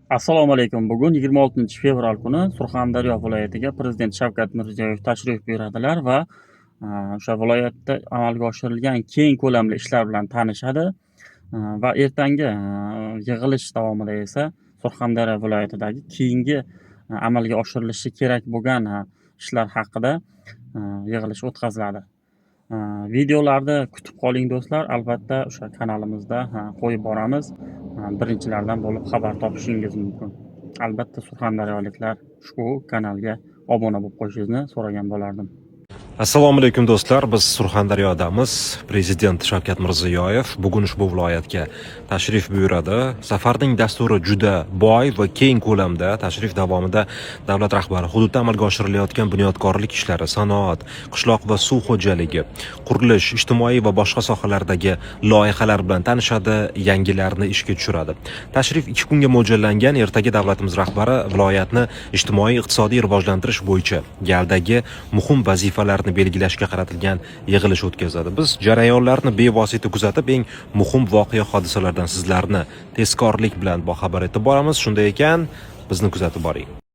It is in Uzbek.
Assalomu alaykum. Bugun 26-fevral kuni Surxondaryo viloyatiga Prezident Shavkat Mirziyoyev tashrif buyuradilar va o'sha viloyatda amalga oshirilgan keng ko'lamli ishlar bilan tanishadi. Va ertangi yig'ilish davomida esa Surxondaryo viloyatidagi keyingi amalga oshirilishi kerak bo'lgan ishlar haqida yig'ilish o'tkaziladi. Videolarni kutib qoling, do'stlar. Albatta, o'sha kanalimizda qo'yib boramiz. Birinchilardan bo'lib xabar topishingiz mumkin. Albatta, surxondaryoliklar, ushbu kanalga obuna bo'lib qo'yishingizni so'ragan bo'lardim. Assalomu alaykum, do'stlar. Biz Surxondaryodamiz. Prezident Shavkat Mirziyoyev bugun ushbu viloyatga tashrif buyuradi. Safarning dasturi juda boy va keng ko'lamda. Tashrif davomida davlat rahbari hududda amalga oshirilayotgan bunyodkorlik ishlari, sanoat, qishloq va suv xo'jaligi, qurilish, ijtimoiy va boshqa sohalardagi loyihalar bilan tanishadi, yangilarni ishga tushiradi. Tashrif 2 kunga mo'ljallangan. Ertaga davlatimiz rahbari viloyatni ijtimoiy iqtisodiy rivojlantirish bo'yicha galdagi muhim vazifalarni belgilashga qaratilgan yig'ilish o'tkazadi. Biz jarayonlarni bevosita kuzatib, eng muhim voqea hodisalardan sizlarni tezkorlik bilan boxabar etib boramiz. Shunday ekan, bizni kuzatib boring.